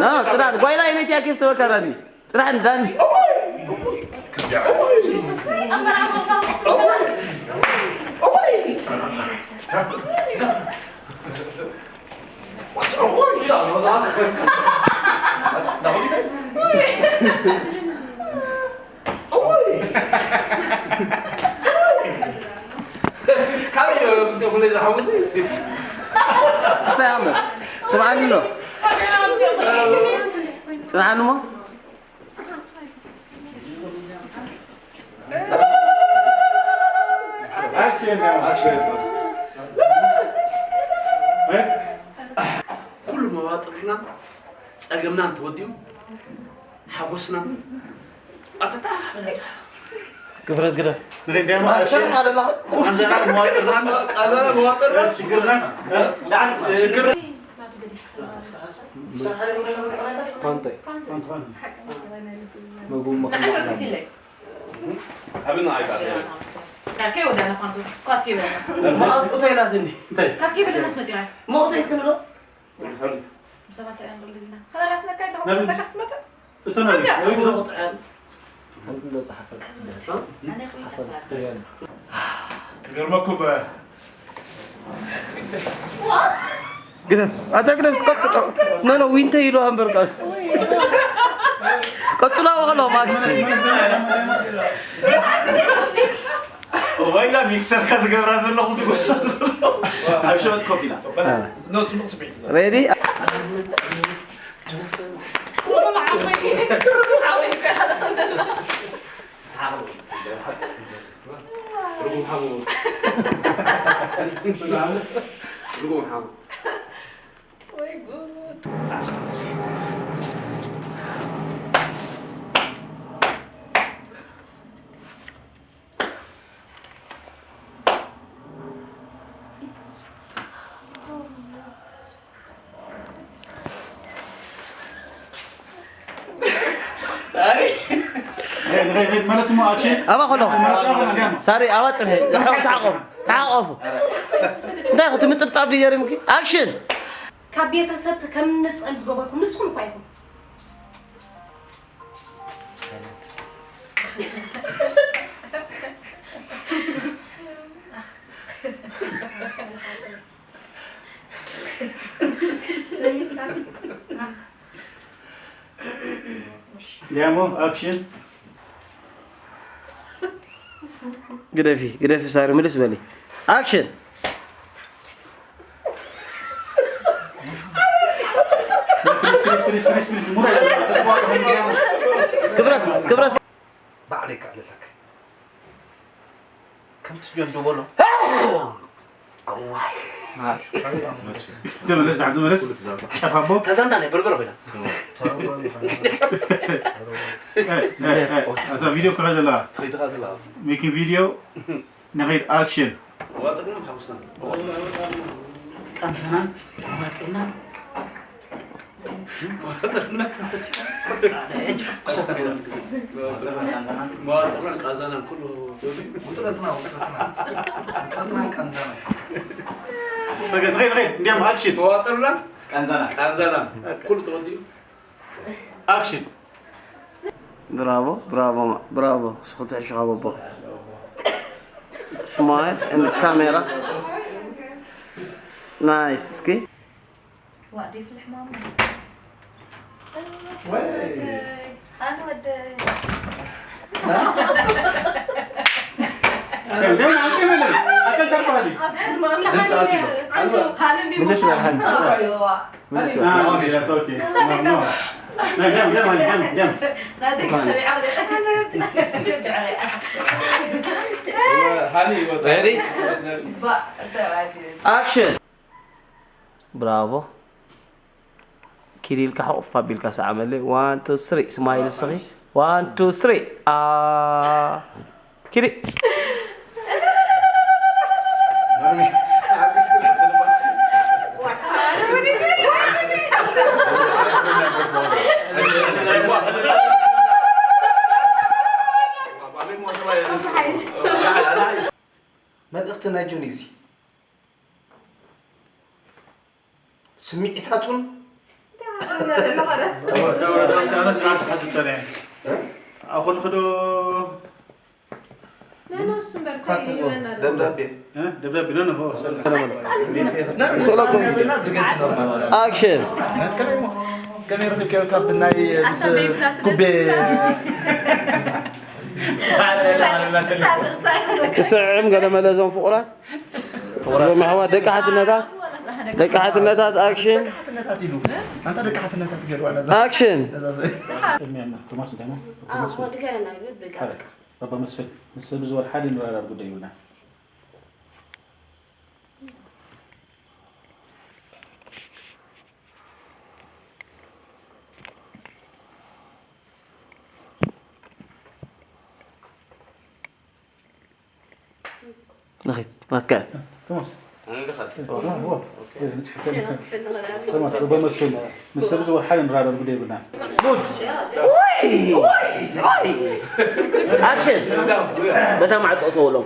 ኖ፣ ጽናት ጓይላ፣ ይነቲ ኣኪፍ ተበካራኒ። ጽናት ዳኒ። ስምዓኒ ኣሎ። ጽናዕኒ እሞ። ኩሉ መዋጥርና ጸገምና እንተወዲኡ ሓጎስና ኣተታ በለታ። ክብረት ግደ። ንሪኢ እንዲያ ማለት ኣንዘና መዋጥርናን ኣንዘና መዋጥርና ሽግርናን ሽግር ፓንቶይ። መግቡ ምኽንያት ሓብና ኣይቃለ። ካትኬ ወዳና ፓንቶ። ካትኬ በለና። ማእቁቶ ኢላት እንዲ። ካትኬ በለና ስመጽያ። ማእቁቶ ይክንዶ? ምሳባት ተቀምጥልና። ከላ ራስና ካይ ደሆ ናብን ተካስ መጽ። እቶ ናብን። ወይ ዶ? ሓንቲ እንዶ ጸሓፈት። ኣነ ክሪስ ተባለ። ክገርመኩም፣ ግደፍ፣ ኣታ ግደፍ፣ ቀጽሎ። ኖ፣ ኖ፣ ዊንተ ኢሉ ኣንበር ቀስ። ቀጽሎ፣ ወኸሎ፣ ማክ። ወይዛ ሚክሰር ከዝገብራ ዘለኹ ዝጎሳ ዘሎ። ኣብ ሸወት ኮፍ ኢላ። ኖ፣ ጽቡቕ ስምዒት እዩ። ሬዲ? ርጉም ሓሙ። ርጉም ሓሙ። ወይ ጉድ። ሳሪ። ንኸይድ መለስ እሞ ኣክሽን። ኣባ ከሎ። መለስ ኣባ ከሎ። ሳሪ ኣባ ጽንሒ። ተሓቆፉ። ተሓቆፉ። እንታይ ክትምጥብጣብ ድዩ ገሪሙኪ? ኣክሽን። ካብ ቤተሰብ ከም ንጸል ዝገበርኩም ንስኹም እኳ ኢኹም። ዲያሞ ኣክሽን። ግደፊ፣ ግደፊ ሳሪ፣ ምልስ በሊ። ኣክሽን። ክብረት፣ ክብረት። ባዕለይ ከዕልለካ። ከምቲ ጆን ዝበሎ። እዋይ። ተመለስ፣ ተመለስ። ጨፋቦ። ከዛንታ ናይ በርበረ ኮይና። ተረጓሚ ይኾና። እ፣ እ፣ እ፣ እታ ቪድዮ ክረአ ዘለዋ። ትኸይድ ትኸይድ ኣለዋ። ሜኪንግ ቪድዮ። ንኸይድ ኣክሽን። ዋጥርና ሓጎስና። ቃንሰናን ዋጥርናን። መዋጥርናን ቃንዛናን ኩሉ ውጥረትና፣ ውጥረትና፣ ውጥረትናን ቃንዛናን። ፈገግ፣ ንኸይድ፣ ንኸይድ፣ እንዲያም ኣክሽን። መዋጥርናን ቃንዛናን። ቃንዛናን ኩሉ ተወዲኡ። ኣክሽን። ብራቮ፣ ብራቮ፣ ብራቮ። ስኽትሕሽኻ በቦ። ስማይል ኤንድ ካሜራ። ናይስ። እስኪ። ዋእ፣ ዴፍ ልሕማም። ወይ። ወደይ፣ ሃኒ ወደይ። ደም፣ ደም፣ ኣንተ በለ። ኣንተ ተርባሊ። ኣብ ቅድሚ ኣምላኽ ድምፂ ኣትዩ። ኣንተ ሃኒ እንዲ ምልስ በል፣ ሃኒ። ኣዋ። ምልስ በል። ኣዎ፣ ሜላት፣ ኦኬ። ክሳብ ቤት። ደም፣ ደም፣ ደም፣ ደም፣ ደም። ናተይ ክሳብ ይዓወደ። ሃኒ ይወጣ። ሬዲ? ባ፣ እንታይ ማለት እዩ? ኣክሽን። ብራቮ። ኪድ ኢልካ ሕቑፍ ኣቢልካ ሰዓመለይ። ዋን፣ ቱ፣ ስሪ። ስማይል እስኺ። ዋን፣ ቱ፣ ስሪ። ኣ፣ ኪዲ። መልእኽቲ ናይ ጆኒ እዚ። ስምዒታቱን ኣነስ ኣስሓዝጨነ ኣኹልክዶ ደብዳቤ ደብዳቤ ነ ኣክሽን ከመይ ረኺብካዮ ካብ ናይ ምስ ኩቤ ክስዕም ገለመለ እዞም ፍቑራት እዞም ኣሕዋት ደቂ ሓትነታት ደቂ ሓትነታት ኣክሽን ኣክሽን ኣቦ ድገረና ይብል ብቃ በቃ ኣባ መስፍን ምስ ሰብ ዝወር ሓደ ንራራብ ጉዳይ ይብልና ንኺድ ናትካ ቶማስ ኣነ ድኻ ኣነ ድኻ ቶማስ ሩበ መስፍን ምስ ሰብ ዝወሓደ ንራረብ ጉዳይ ይብልና ኣክሽን በታ ማዕፆ ተወሎም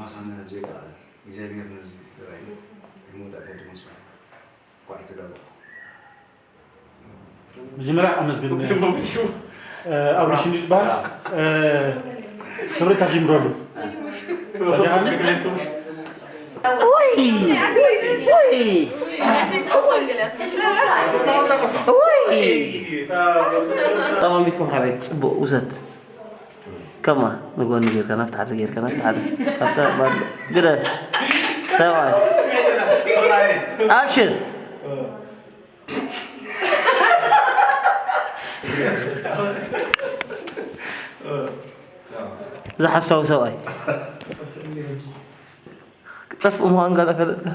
ማሳና ጀጋ እግዚኣብሔር ነዚ ተራይ መወዳእታ ድመስሉ ኳዕ ተጋባኹ መጀመርያ ኣመስግን ኣብሪሽን ዝበሃል ክብሪ ታጅምረሉ ጠማሚትኩም ሓበይ ፅቡቅ ውሰድ ከማ ንጎኒ ጌርካ ናፍቲ ሓደ ጌርካ ናፍቲ ሓደ ካብታ ባሎ ግደ ሰብኣይ ኣክሽን ዝሓሳዊ ሰብኣይ ክጠፍእ ምዃን ጋር ፈለጥካ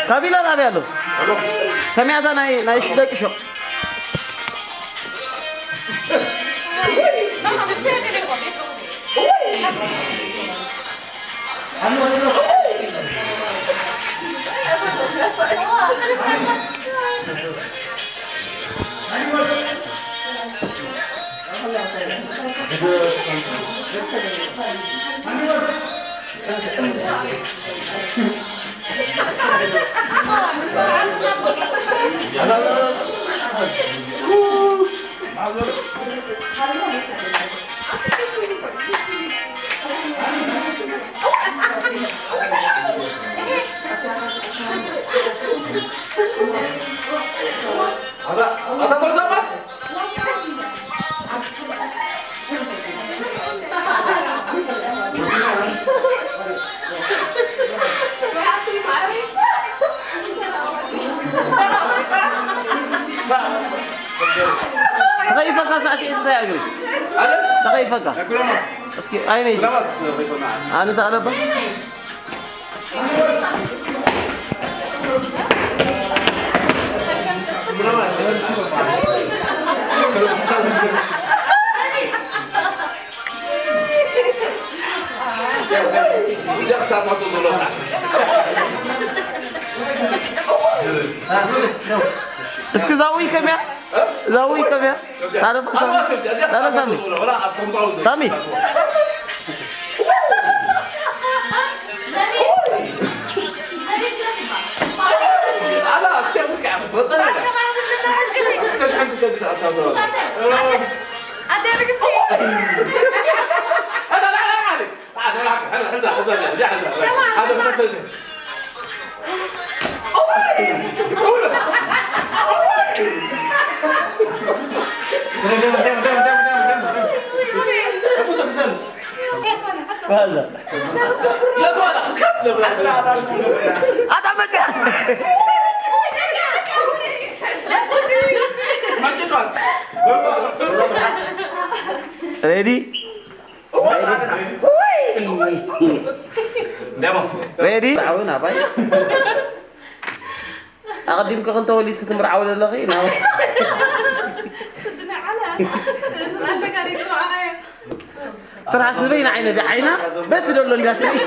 ካቢላ ጣብያ ኣሎ ከመያታ ናይ ናይ ሽደቂ ሾቕ ተኸይፈካ ሳዕስዒት እንታይ እግሪ ተኸይፈካ እስኪ ኣይነይ ኣነ ተኣለባ እስኪ ዛዊ ከመያ ዛዊ ከመያ ታረፈ ሳሚ ታረ ሳሚ ሳሚ ኣጣመጥያ ሬዲ ሬዲ ዓውን ኣባይ ኣቐዲምኪ ክልተ ወሊድኪ ትምርዓዊ ዘለኺ ናብ ትራስ ዝበይና ዓይነ ዲ ዓይና በቲ ደሎ እንዳ ትርኢ